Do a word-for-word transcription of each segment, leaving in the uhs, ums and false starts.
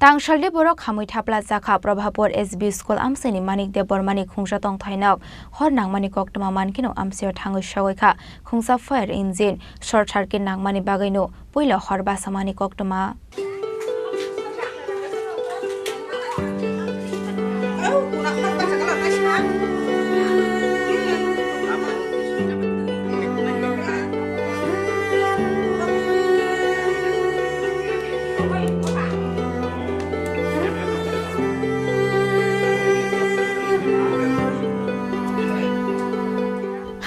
Tangsaldi borok hamwi thapla chakha. Probhapur S B School amchaini Manik Debbarmani khungsa tongthai nok hor nangmani koktwma mankhe no amchaio thangwi sogwi kha. Khungsa fire engine short circuit nangmani bagwino puila hor basamani koktwma.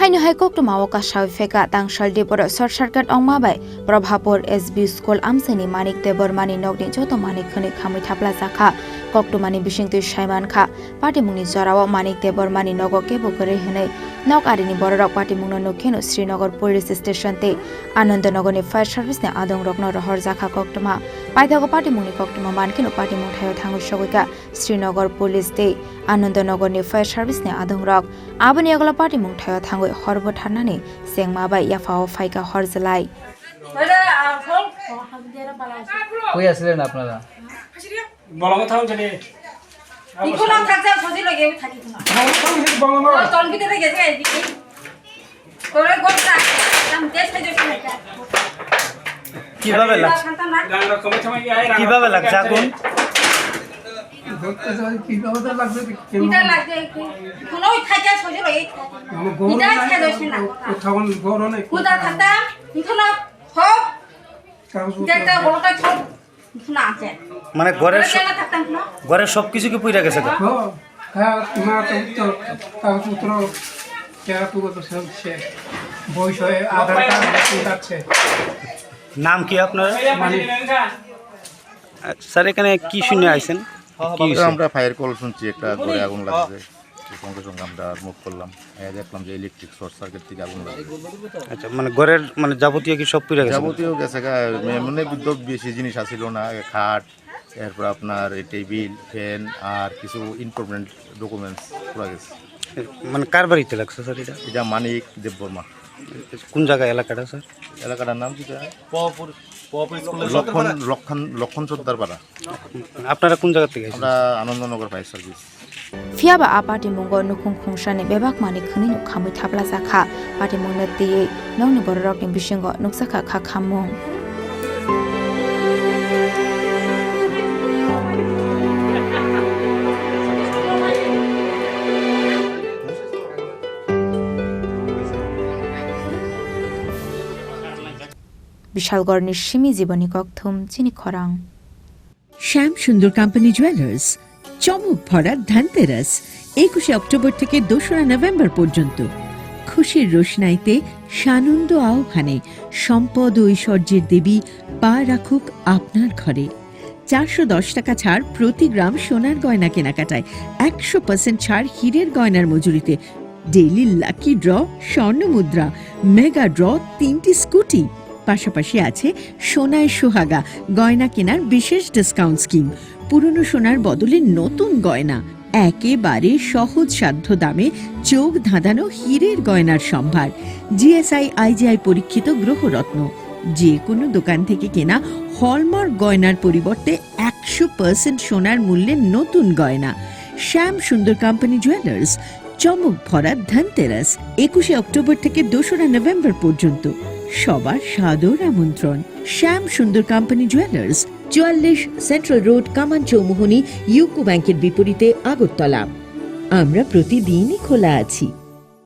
Haino hai koktwma o kasawi phaikha, tangsaldi borok short circuit wngma bai Probhapur S B School amchaini Manik Debbarmani nokni joto manwi khwnwi khamwi thapla chakha. Koktwmani bisingtwi saimankha, patimungni jorao Manik Debbarmani nogo kebo kwrwi hwnwi nok arini bororok patimungno nukkheno Srinagar Police Station tei Anandanagarni fire service ni adongrokno rohorjakha koktwma. Paithago patimungni koktwma mankheno patimung thaio thangwi sogwikha Srinagar Police tei Anandanagarni fire service ni adongrok. Aboni yagulo patimung thaio thangwi hor butharnani chengma bai yaphao phaikha hor jwlai. কই আছিলেন আপনারা? বলমা থাকছে, সজি লগে থাকি তোমার। বলমা। ও, তোর ভিতরে গেছে, এই দিকে। তোর গোটা, আমি দেশ থেকে যাচ্ছি না। কিভাবে লাগছে? কিভাবে লাগছে আগুন? ধরতে যাই, কিভাবে তো লাগছে, কি কেমন? এটা লাগছে, কি? কোনো ওই থাকে, সজি লগে থাকে। মানে গরম এটা নাই, খেয়ে যাচ্ছে না। ও তখন গরম নেই। কোথা থাকতাম? এখন হোক। কাগজপত্র দেখতে আছে। বড়টা ছোট। মানে ঘরের স-, ঘরের সবকিছু কি পুড়ে গেছে গো? হ্যাঁ, হ্যাঁ, মা তো উত্তর, কাগজপত্র, চেহারা পুরো তো সব শেষ। বই সহ আধার কার্ড, ভোটার কার্ড শেষ। নাম কি আপনার? মানে আহ, স্যার, এখানে কি শুনে আইছেন? কি হয়েছে? আমরা ফায়ার কল শুনছি, একটা ঘরে আগুন লাগছে। তো সঙ্গে সঙ্গে আমরা মুভ করলাম। এই দেখলাম যে ইলেকট্রিক শর্ট সার্কিট থেকে আগুন লাগছে। আচ্ছা, মানে ঘরের মানে যাবতীয় কি সব পুড়ে গেছে? যাবতীয় গেছে গা, এমনি বিদ্যুৎ বেশি জিনিস আছিল না, খাট, এরপর আপনার এই টেবিল, ফ্যান আর কিছু ইম্পর্টেন্ট ডকুমেন্টস পুড়ে গেছে। মানে কার বাড়িতে লাগছে স্যার এটা? এটা মানিক দেববর্মা। কোন জায়গা এলাকাটা স্যার? এলাকাটার নাম কি স্যার? পপুর, পপুর স্কুলের লক্ষণ, লক্ষণ, লক্ষণ সর্দার পাড়া। আপনারা কোন জায়গা থেকে এসেছেন? আমরা Anandanagar fire service. Phiya ba a patimungo nukhung khungsani bebak manwi khwnwi no khamwi thapla jakha. Patimungno twiwi nokni bororokni bisingo nukjakha kha khammung. Bishalgarhni simi Jiboni Kokthum, chini khorang. শ্যাম সুন্দর কোম্পানি জুয়েলার্স, চমক ভরা ধনতেরাস, একুশে অক্টোবর থেকে দোসরা নভেম্বর পর্যন্ত। খুশির রোশনাইতে সানন্দ আহ্বানে সম্পদ ও ঐশ্বর্যের দেবী পা রাখুক আপনার ঘরে। চারশো দশ টাকা ছাড় প্রতি গ্রাম সোনার গয়না কেনাকাটায়, একশো পার্সেন্ট ছাড় হীরের গয়নার মজুরিতে, ডেইলি লাকি ড্র, স্বর্ণ মুদ্রা, মেগা ড্র, তিনটি স্কুটি। পাশাপাশি আছে সোনায় সোহাগা গয়না কেনার বিশেষ ডিসকাউন্ট স্কিম। পুরনো সোনার বদলে নতুন গয়না, একেবারে সহজসাধ্য দামে চোখ ধাঁধানো হীরের গয়নার সম্ভার। জিএসআই আইজিআই পরীক্ষিত গ্রহরত্ন। যে কোনো দোকান থেকে কেনা হলমার্ক গয়নার পরিবর্তে একশো পার্সেন্ট সোনার মূল্যে নতুন গয়না। শ্যাম সুন্দর কোম্পানি জুয়েলার্স, চমক ভরা ধনতেরাস, একুশে অক্টোবর থেকে দোসরা নভেম্বর পর্যন্ত। সবার সাদর আমন্ত্রণ। শ্যাম সুন্দর কোম্পানি জুয়েলার্স, চুয়াল্লিশ সেন্ট্রাল রোড, কামান চৌমুহনী, ইউকো ব্যাংকের বিপরীতে, আগরতলা। আমরা প্রতিদিনই খোলা আছি।